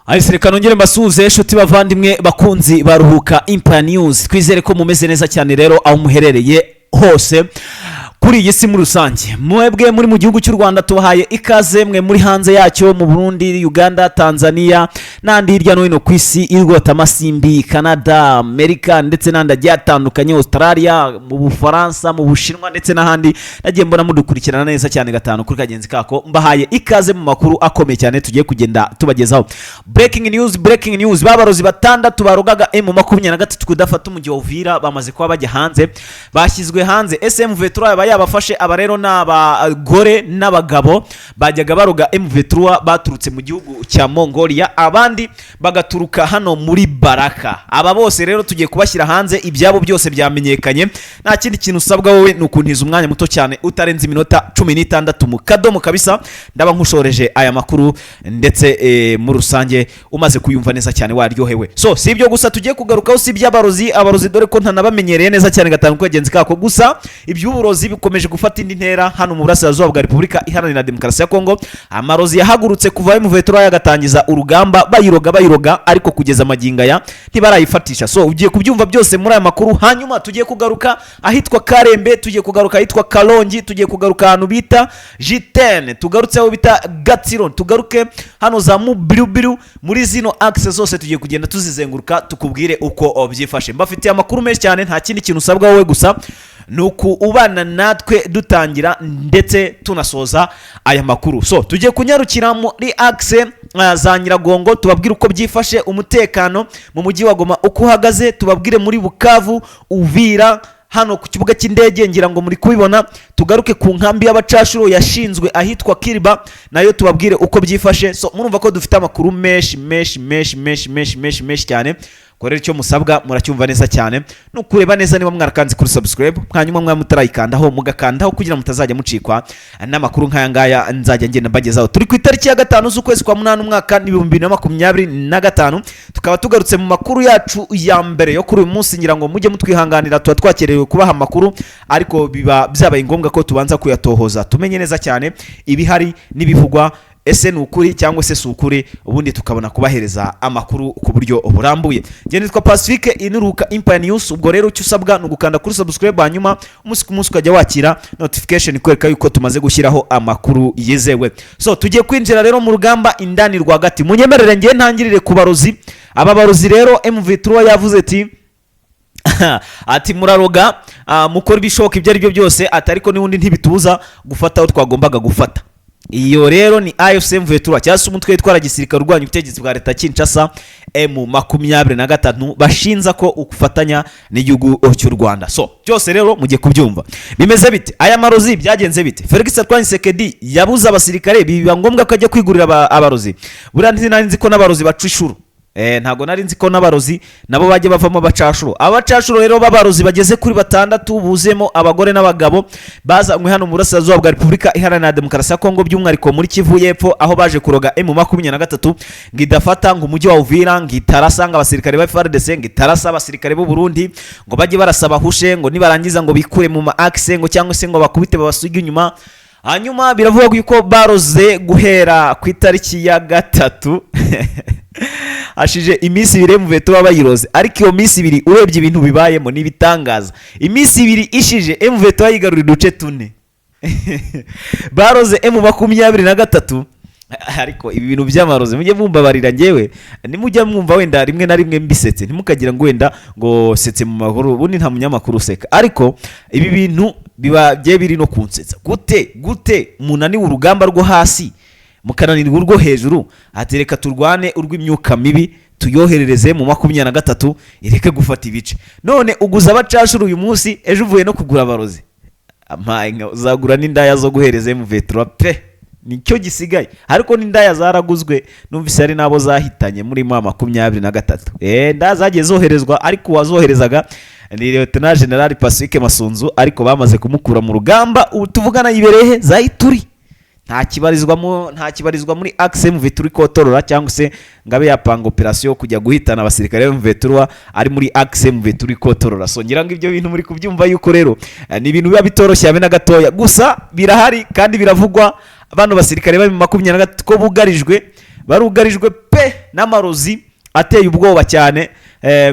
Ahise reka nongere mbasuhuze, inshuti, bavandimwe, bakunzi baruhuka Empire News. Twizere ko mumeze neza cyane rero aho muherereye hose kuri iyi si muri rusange. Mwebwe muri mu gihugu cy'u Rwanda tubahaye ikaze, mwe muri hanze yacyo, mu Burundi, Uganda, Tanzania n'ahandi hirya no hino ku isi, irwotamasimbi, Canada, Amerika ndetse n'ahandi hagiye hatandukanye, Australia, mu Bufaransa, mu Bushinwa ndetse n'ahandi nagiye mbona mudukurikirana neza cyane gatanu kuri kagenzi kako. Mbahaye ikaze mu makuru akomeye cyane tugiye kugenda tubagezaho. Breaking news, breaking news! Babarozi batandatu barogaga M23 kudafata umujyi wa Uvira bamaze kuba bajya hanze, bashyizwe hanze. SM23 yaba yabafashe. Aba rero ni abagore n'abagabo bajyaga baroga M23, baturutse mu gihugu cya Mongolia, abandi bagaturuka hano muri Baraka. Aba bose rero tugiye kubashyira hanze, ibyabo byose byamenyekanye. Nta kindi kintu usabwa wowe, ni ukuntiza umwanya muto cyane utarenze iminota 16 mu kadomo kabisa, ndaba nkushoreje aya makuru ndetse muri rusange umaze kuyumva neza cyane, waryohewe. So si ibyo gusa tugiye kugarukaho, si iby'abarozi. Abarozi dore ko ntanabamenyereye neza cyane gatanu kagenzi kako. Gusa iby'uburozi bikomeje gufata indi ntera hano mu burasirazuba bwa Repubulika Iharanira Demokarasi ya Kongo. Amarozi yahagurutse kuva M23 yagatangiza urugamba, bayiroga, bayiroga, ariko kugeza magingo aya ntibarayifatisha. So ugiye kubyumva byose muri aya makuru. Hanyuma tugiye kugaruka ahitwa Karembe, tugiye kugaruka ahitwa Karongi, tugiye kugaruka ahantu bita Jitene, tugarutse aho bita Gatsiro, tugaruke hano za Mubirubiru. Muri zino axe zose tugiye kugenda tuzizenguruka, tukubwire uko byifashe. Mbafitiye amakuru menshi cyane. Nta kindi kintu usabwa wowe gusa, ni uku ubana natwe dutangira ndetse tunasoza aya makuru. So tugiye kunyarukira muri axe za Nyiragongo, tubabwire uko byifashe, umutekano mu mujyi wa Goma uko uhagaze, tubabwire muri Bukavu, Uvira, hano ku kibuga cy'indege ngira ngo muri kubibona. Tugaruke ku nkambi y'abacashuro yashinzwe ahitwa Kiriba, nayo tubabwire uko byifashe. So murumva ko dufite amakuru menshi menshi menshi menshi menshi menshi menshi cyane. Ko rero icyo musabwa muracyumva neza cyane, ni ukureba neza niba mwarakanze kuri subscribe, hanyuma mwaba mutarayikandaho mugakandaho kugira ngo mutazajya mucikwa n'amakuru nk'aya ngaya nzajya ngenda mbagezaho. Turi ku itariki ya 5 z'ukwezi kwa munani, umwaka ni 2025, tukaba tugarutse mu makuru yacu ya mbere yo kuri uyu munsi. Ngira ngo mujye mutwihanganira, tuba twakerewe kubaha amakuru, ariko biba byabaye ngombwa ko tubanza kuyatohoza, tumenye neza cyane ibihari n'ibivugwa, ese ni ukuri cyangwa se si ukuri, ubundi tukabona kubahereza amakuru ku buryo burambuye. Njye nitwa Pacifique, inuruka Empire News. Ubwo rero icyo usabwa ni ugukanda kuri subscribe, hanyuma umunsi ku munsi ukajya wakira notification ikwereka yuko tumaze gushyiraho amakuru yizewe. So tugiye kwinjira rero mu rugamba indani rwagati. Munyemerere ngiye ntangirire ku barozi. Aba barozi rero M23 yavuze ati muraroga, mukora ibishoboka ibyo ari byo byose, ati ariko n'ubundi ntibitubuza gufata aho twagombaga gufata. Iyo rero ni AFC M23 cyangwa se umutwe witwara gisirikare urwanya ubutegetsi bwa leta Kinshasa, M23, bashinza ko ufatanya n'igihugu cy'u Rwanda. So byose rero mugiye kubyumva bimeze bite, aya marozi byagenze bite. Felix Antoine Tshisekedi yabuze abasirikare, biba ngombwa ko ajya kwigurira abarozi. Buriya nari nzi ko n'abarozi baca inshuro. Ntabwo nari nzi ko n'abarozi nabo bajya bavamo abacashuro. Abacashuro rero b'abarozi bageze kuri batandatu buzemo abagore n'abagabo bazanywe hano mu burasirazuba bwa Repubulika Iharanira Demokarasi ya Kongo, by'umwihariko muri Kivu y'Epfo, aho baje kuroga M23 ngo idafata ngo umujyi wa Uvira, ngo itarasa ngo abasirikare ba FARDC, ngo itarasa abasirikare b'u Burundi, ngo bajye barasa bahushe, ngo nibarangiza ngo bikure mu ma axe, ngo cyangwa se ngo bakubite babasuge inyuma. Hanyuma biravugwa yuko baroze guhera ku itariki ya 3, hashije iminsi 2 M23 bayiroze. Ariko iyo minsi 2, urebye ibintu bibayemo ni ibitangaza. Iminsi 2 ishije, M23 yigarurira uduce tune. Baroze M23. Ariko ibi bintu by'amarozi mujye mumbabarira, njyewe nimujya mwumva wenda rimwe na rimwe mbisetse, ntimukagira ngo wenda ngo setse mu makuru. Ubundi nta munyamakuru useka, ariko ibi bintu biba bye biri no kunsetsa. Gute gute munaniwe urugamba rwo hasi, mukananirwa urwo hejuru, ati reka turwane urw'imyuka mibi tuyoherereze mu 23 ireke gufata ibice? None uguza abacashuru uyu munsi, ejo uvuye no kugura abarozi. Ampaye nka uzagura n'indaya zo guhereza M23 pe, nicyo gisigaye. Ariko n'indaya zaraguzwe, numvise hari n'abo zahitanye muri M23. Indaya zagiye zoherezwa, ariko uwazoherezaga ni Lieutenant General Pacifique Masunzu, ariko bamaze kumukura mu rugamba. Ubu tuvugana yibereye he? Za Ituri. Nta kibarizwa muri axe M23 kotorora, cyangwa se ngo abe yapanga operation kujya guhitana abasirikare ba M23 ari muri axe M23 kotorora. So ngira ngo ibyo bintu muri kubyumva yuko rero ni ibintu biba bitoroshye habe na gatoya. Gusa birahari kandi biravugwa, bano basirikare bari mu 23 ko bugarijwe. Barugarijwe pe n'amarozi ateye ubwoba cyane,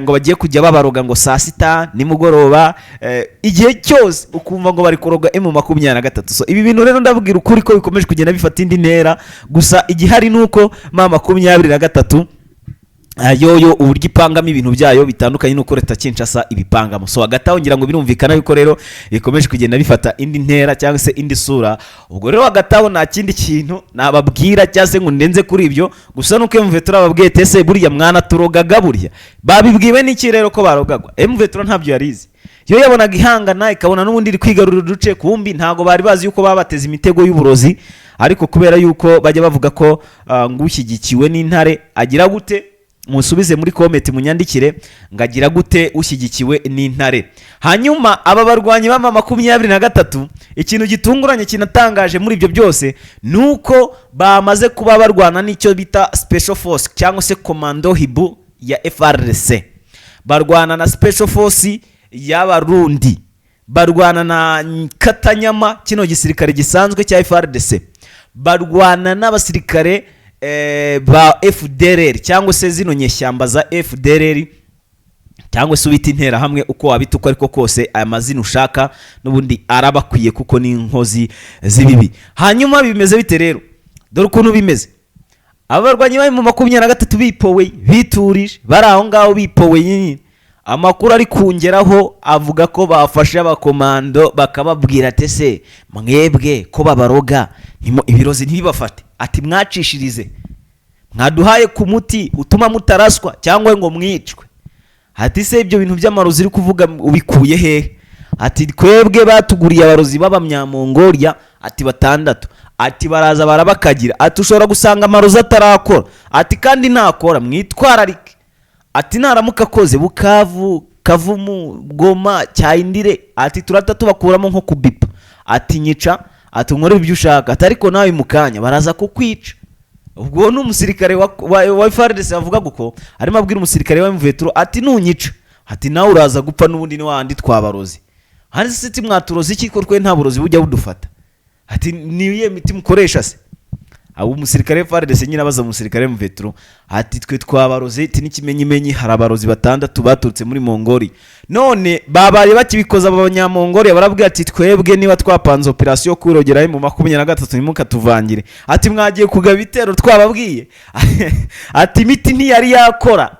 ngo bagiye kujya babaroga ngo saa sita, nimugoroba, igihe cyose ukumva ngo bari kuroga M23. So ibi bintu rero ndabwira ukuri ko bikomeje kugenda bifata indi ntera. Gusa igihari ni uko M23 yoyo uburyo ipangamo ibintu byayo bitandukanye n'uko leta Kinshasa ibipangamo. So hagati aho ngira ngo birumvikana yuko rero bikomeje kugenda bifata indi ntera cyangwa se indi sura. Ubwo rero hagati aho nta kindi kintu nababwira cyangwa se ngo ndenze kuri ibyo, gusa nuko M23 babwiye tese buriya mwana turogaga. Burya babibwiwe n'iki rero ko barogagwa? M23 ntabyo yarizi, yo yabonaga ihangana, ikabona n'ubundi iri kwigarurira uduce. Kumbi ntabwo bari bazi yuko baba bateze imitego y'uburozi. Ariko kubera yuko bajya bavuga ko ngo ushyigikiwe n'intare agira gute? Musubize muri comment, munyandikire ngo agira gute ushyigikiwe n'intare? Hanyuma aba barwanyi ba M23, ikintu gitunguranye kinatangaje muri ibyo byose ni uko bamaze kuba barwana n'icyo bita special force cyangwa se commando hibu ya FARDC, barwana na special force y'Abarundi, barwana na Katanyama, kino gisirikare gisanzwe cya FARDC, barwana n'abasirikare ba FDLR cyangwa se zino nyeshyamba za FDLR, cyangwa se ubita Interahamwe, uko wabita uko ariko kose, aya mazina ushaka n'ubundi arabakwiye kuko ni inkozi z'ibibi. Hanyuma bimeze bite rero? Dore ukuntu bimeze. Aba barwanyi bari mu 23 bipowe, biturije, bari aho ngaho bipowe nyine. Amakuru ari kungeraho avuga ko bafashe abakomando bakababwira ati: "Ese mwebwe ko babaroga ibirozi ntibibafate?" Ati: "Mwacishirize, mwaduhaye ku muti utuma mutaraswa cyangwa ngo mwicwe." Ati: "Se ibyo bintu by'amarozi uri kuvuga ubikuye hehe?" Ati: "Twebwe batuguriye abarozi b'Abanyamongoliya," ati, "batandatu," ati, "baraza barabakagira," ati, "ushobora gusanga amarozi atarakora," ati, "kandi ntakora mwitwararike," ati, "naramuka akoze Bukavu, Kavumu, Goma, Cyayindire," ati, "turata tubakuramo nko kubipa." Ati: "Nyica," ati, "unkorere ibyo ushaka," ati, "ariko nawe mu kanya baraza kukwica." Ubwo ni umusirikare wa FARDC bavuga uko arimo abwira umusirikare wa M23 ati: "Nunyica," ati, "nawe uraza gupfa n'ubundi, ni wandi twabarozi." Hanze se ati: "Mwaturozi iki ko twe nta burozi bujya budufata?" Ati: "Ni iyihe miti mukoresha se?" Abo umusirikare wa FARDC nyine abaza umusirikare wa M23 ati: "Twe twabaroze," ati, "n'ikimenyimenyi hari abarozi batandatu baturutse muri Mongoli." None babaye bakibikoza, aba Banyamongoli barabwira ati: "Twebwe niba twapanze operasiyo yo kwirogera mu 23, ntimukatuvangire." Ati: "Mwagiye kugaba ibitero twababwiye." Ati: "Imiti ntiyari yakora,"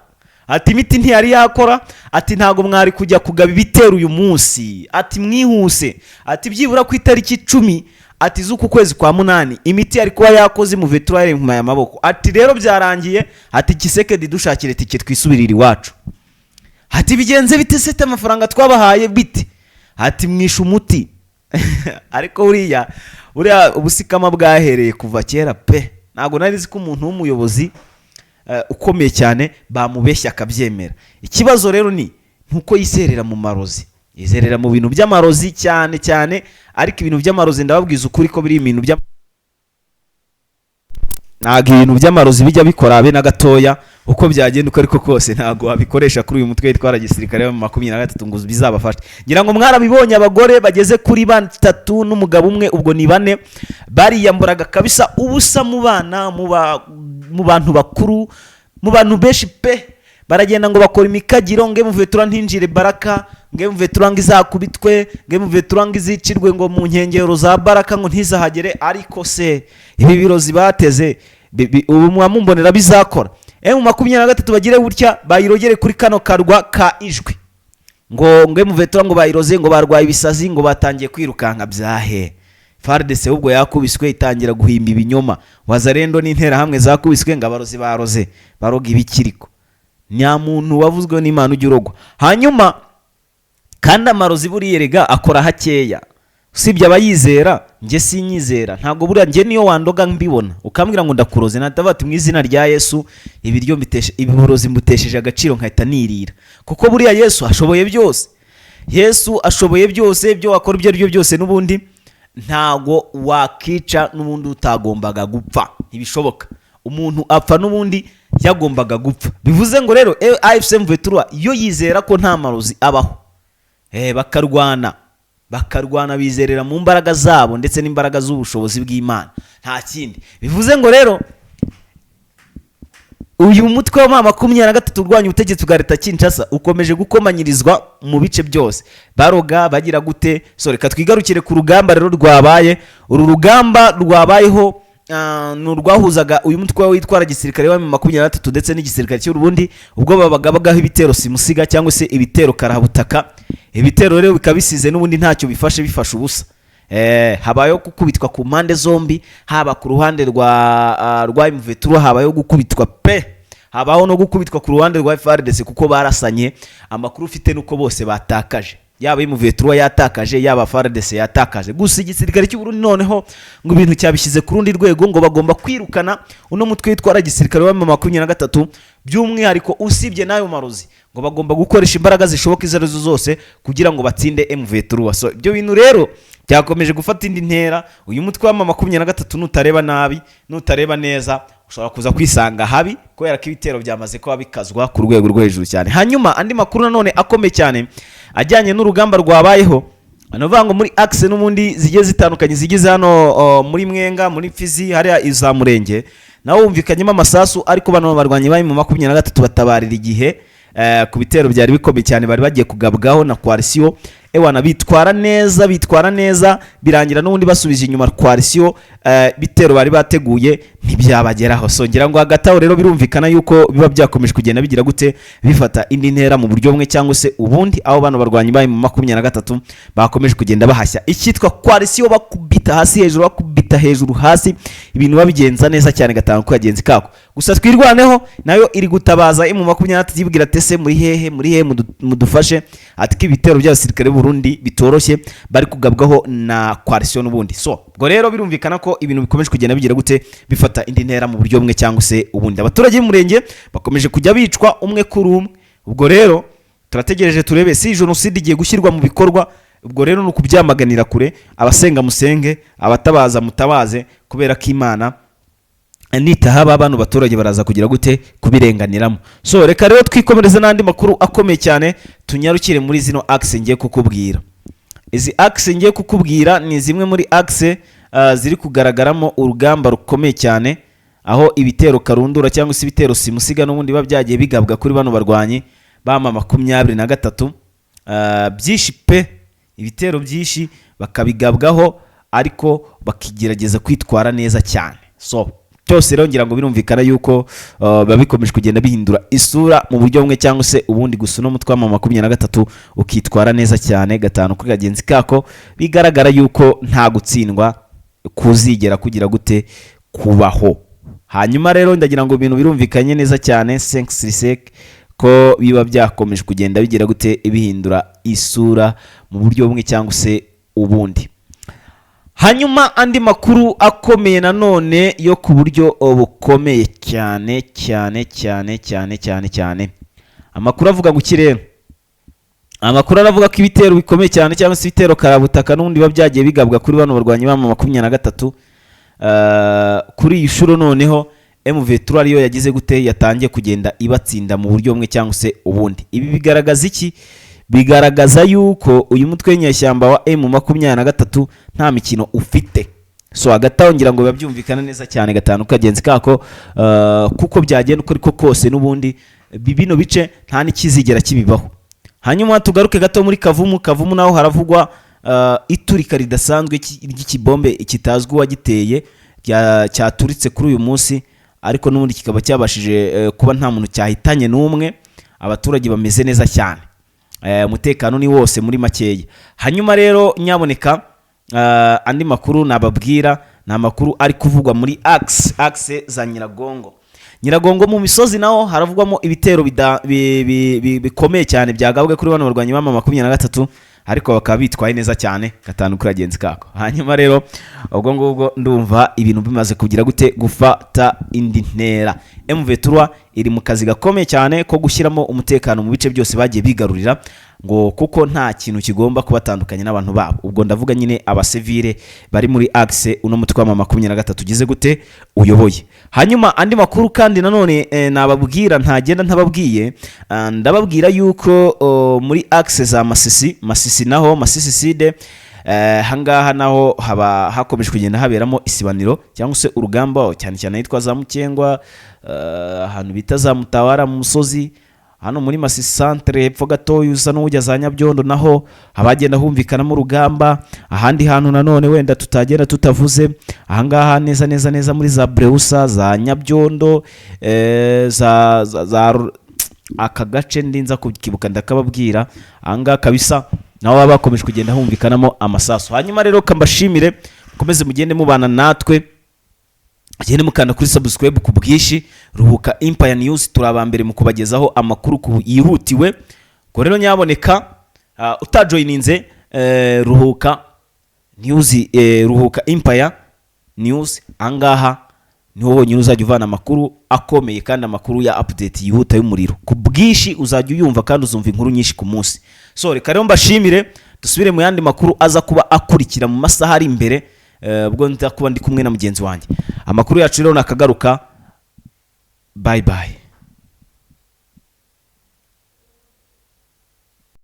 ati, "imiti ntiyari yakora," ati, "ntabwo mwari kujya kugaba ibitero uyu munsi," ati, "mwihuse," ati, "byibura ku itariki 10," ati, "z'uku kwezi kwa munani imiti yari kuba yakoze mu vetura yari amaboko." Ati: "Rero byarangiye," ati, "Tshisekedi dushakire tike twisubirire iwacu." Ati: "Bigenze bite se amafaranga twabahaye bite?" Ati: "Mwishe umuti." Ariko buriya ubusikama bwahereye kuva kera pe. Ntabwo nari nzi ko umuntu w'umuyobozi ukomeye cyane bamubeshya akabyemera. Ikibazo rero ni ntuko yizerera mu marozi, yizerera mu bintu by'amarozi cyane cyane. Ariko ibintu by'amarozi, ndababwiza ukuri ko biri ibintu bya ntabwo ibintu by'amarozi bijya bikora habe na gatoya. Uko byagenda uko ariko kose, ntabwo wabikoresha kuri uyu mutwe witwara gisirikare wa 23 ngo bizabafashe. Ngira ngo mwarabibonye, abagore bageze kuri batatu n'umugabo umwe, ubwo ni bane, bariyamburaga kabisa ubusa mu bana, mu bantu bakuru, mu bantu benshi pe. Baragenda ngo bakora imikagiro ngo M23 ntinjire Baraka, ngo M23 ngo izakubitwe, ngo M23 ngo izicirwe ngo mu nkengero za Baraka, ngo ntizahagere. Ariko se ibi birozi bateze ubu muba mumbonera bizakora? M23 bagire gutya bayirogere kuri kano karwa ka Ijwi, ngo M23 ngo bayiroze, ngo barwaye ibisazi, ngo batangiye kwirukanka. Byahe? FARDC ubwo yakubiswe itangira guhimba ibinyoma. Wazalendo n'Interahamwe zakubiswe ngo abarozi baroze. Baroga ibikiriko? Nta muntu wavuzwe n'Imana ujya urogwa. Hanyuma kandi amarozi buriya erega akora hakeya, usibye abayizera. Njye sinyizera, ntabwo buriya njye niyo wandoga mbibona ukambwira ngo ndakuroze, nahita bati: "Mu izina rya Yesu, ibiryo mbiteshe, uburozi mbutesheje agaciro," nkahita nirira, kuko buriya Yesu ashoboye byose. Yesu ashoboye byose. Ibyo wakora ibyo ari byo byose, n'ubundi ntago wakica n'ubundi utagombaga gupfa, ntibishoboka. Umuntu apfa n'ubundi yagombaga gupfa. Bivuze ngo rero AFC M23 yo yizera ko nta marozi abaho. Bakarwana, bakarwana, bizerera mu mbaraga zabo ndetse n'imbaraga z'ubushobozi bw'Imana, nta kindi. Bivuze ngo rero Uyu mutwe wa M23 urwanya ubutegetsi bwa leta Kinshasa ukomeje gukomanyirizwa mu bice byose, baroga bagira gute. So reka twigarukire ku rugamba rero rwabaye. Uru rugamba rwabayeho ni urwahuzaga uyu mutwe witwara gisirikare wa M23 ndetse n'igisirikare cy'u Burundi, ubwo babaga bagaho ibitero simusiga cyangwa se ibitero karahabutaka. Ibitero rero bikaba bisize n'ubundi ntacyo bifashe, bifashe ubusa. Habayeho gukubitwa ku mpande zombi, haba ku ruhande rwa M23 habayeho gukubitwa pe, habaho no gukubitwa ku ruhande rwa FARDC, kuko barasanye. Amakuru ufite nuko bose batakaje, yaba M23 yatakaje, yaba FARDC yatakaje. Gusa igisirikare cy'u Burundi noneho ngo ibintu cyabishyize ku rundi rwego, ngo bagomba kwirukana uno mutwe witwara gisirikare wa M23, by'umwihariko usibye n'ayo marozi, ngo bagomba gukoresha imbaraga zishoboka izo arizo zose kugira ngo batsinde M23. So ibyo bintu rero byakomeje gufata indi ntera. Uyu mutwe wa M23 nutareba nabi, nutareba neza, ushobora kuza kwisanga habi, kubera ko ibitero byamaze kuba bikazwa ku rwego rwo hejuru cyane. Hanyuma andi makuru nanone akomeye cyane ajyanye n'urugamba rwabayeho, ni ukuvuga ngo muri axe n'ubundi zigiye zitandukanye zigize hano muri Mwenga, muri Fizi, hariya iza Murenge, naho humvikanyemo amasasu, ariko bano barwanyi bari mu 23 batabarira igihe ku bitero byari bikomeye cyane bari bagiye kugabwaho na coalition. Ewana, bitwara neza, bitwara neza, birangira n'ubundi basubije inyuma coalition, bitero bari bateguye ntibyabageraho. So ngira ngo hagati aho rero birumvikana yuko biba byakomeje kugenda bigira gute, bifata indi ntera mu buryo bumwe cyangwa se ubundi, aho bano barwanyi bari mu 23 bakomeje kugenda bahashya icyitwa coalition, bakubita hasi hejuru, bakubita hejuru hasi, ibintu babigenza neza cyane gatanu ku kagenzi kako. Gusa Twirwaneho nayo iri gutabaza M23, ibwira ati: "Ese muri hehe? Muri hehe? Mudufashe." Ati ko ibitero by'abasirikare b'u Burundi bitoroshye bari kugabwaho na coalition n'ubundi. So ubwo rero birumvikana ko ibintu bikomeje kugenda bigira gute, bifata indi ntera mu buryo bumwe cyangwa se ubundi. Abaturage b'umurenge bakomeje kujya bicwa umwe kuri umwe. Ubwo rero turategereje turebe si jenoside igiye gushyirwa mu bikorwa. Ubwo rero ni ukubyamaganira kure. Abasenga musenge, abatabaza mutabaze, kubera ko Imana nitahaba bano baturage baraza kugira gute, kubirenganiramo. So reka rero twikomereze n'andi makuru akomeye cyane, tunyarukire muri zino axe ngiye kukubwira. Izi axe ngiye kukubwira ni zimwe muri axe ziri kugaragaramo urugamba rukomeye cyane, aho ibitero karundura cyangwa se ibitero simusiga n'ubundi biba byagiye bigabwa kuri bano barwanyi ba M23, byinshi pe, ibitero byinshi bakabigabwaho, ariko bakigerageza kwitwara neza cyane. So byose rero ngira ngo birumvikana yuko biba bikomeje kugenda bihindura isura mu buryo bumwe cyangwa se ubundi. Gusa uno mutwe wa M23 ukitwara neza cyane gatanu kuri kagenzi kako, bigaragara yuko nta gutsindwa kuzigera kugira gute, kubaho. Hanyuma rero ndagira ngo ibintu birumvikanye neza cyane 5 ko biba byakomeje kugenda bigira gute, bihindura isura mu buryo bumwe cyangwa se ubundi. Hanyuma andi makuru akomeye nanone yo ku buryo bukomeye cyane cyane cyane cyane cyane cyane, amakuru avuga ngo iki rero? Amakuru aravuga ko ibitero bikomeye cyane cyangwa se ibitero karabutaka n'ubundi biba byagiye bigabwa kuri bano barwanyi ba 23, kuri iyi nshuro noneho M23 ariyo yagize gute, yatangiye kugenda ibatsinda mu buryo bumwe cyangwa se ubundi. Ibi bigaragaza iki? Bigaragaza yuko uyu mutwe w'inyeshyamba wa M23 nta mikino ufite. So hagati aho ngira ngo biba byumvikana neza cyane gatanu kagenzi kako, kuko byagenda uko ariko kose n'ubundi bino bice nta n'ikizigera kibibaho. Hanyuma tugaruke gato muri Kavumu. Kavumu naho haravugwa iturika ridasanzwe ry'ikibombe kitazwi uwagiteye, cyaturitse kuri uyu munsi, ariko n'ubundi kikaba cyabashije kuba nta muntu cyahitanye n'umwe. Abaturage bameze neza cyane, umutekano ni wose muri makeya. Hanyuma rero nyaboneka, andi makuru nababwira ni amakuru ari kuvugwa muri axe za Nyiragongo. Nyiragongo mu misozi naho haravugwamo ibitero bikomeye cyane byagabwe kuri bano barwanyi ba 23, ariko bakaba bitwaye neza cyane gatanu kuri kagenzi kako. Hanyuma rero ubwo ngubwo ndumva ibintu bimaze kugira gute, gufata indi ntera. M23 iri mu kazi gakomeye cyane ko gushyiramo umutekano mu bice byose bagiye bigarurira, ngo kuko nta kintu kigomba kubatandukanya n'abantu babo. Ubwo ndavuga nyine abasivile bari muri axe uno mutwe wa 23 ugize gute, uyoboye. Hanyuma andi makuru kandi nanone nababwira, ntagenda ntababwiye, ndababwira yuko muri axe za Masisi, Masisi naho Masisi Sud. Ahangaha naho haba hakomeje kugenda haberamo isibaniro cyangwa se urugamba, cyane cyane ahitwa za Mukengwa, ahantu bita za Mutawara mu musozi hano muri Masisi centre, hepfo gatoya usa n'ujya za Nyabyondo, naho habagenda humvikanamo urugamba. Ahandi hantu nanone wenda tutagenda tutavuze, ahangaha neza neza neza muri za Breusa, za Nyabyondo, za aka gace ndinza kukibuka ndakababwira. Ahangaha kabisa naho baba bakomeje kugenda humvikanamo amasasu. Hanyuma rero kambashimire, mukomeze mugende mubana natwe, mugende mukanda kuri subscribe ku bwinshi. Ruhuka Empire News, turi aba mbere mu kubagezaho amakuru ku yihutiwe. Ubwo rero nyaboneka, utajoyininze Ruhuka News, Ruhuka Empire News, ahangaha niho honyine uzajya uvana amakuru akomeye kandi amakuru ya update yihuta y'umuriro ku bwinshi, uzajya uyumva kandi uzumva inkuru nyinshi ku munsi. So reka rero mbashimire, dusubire mu yandi makuru aza kuba akurikira mu masaha ari imbere, ubwo nza kuba ndi kumwe na mugenzi wanjye. Amakuru yacu rero nakagaruka. Bye bye.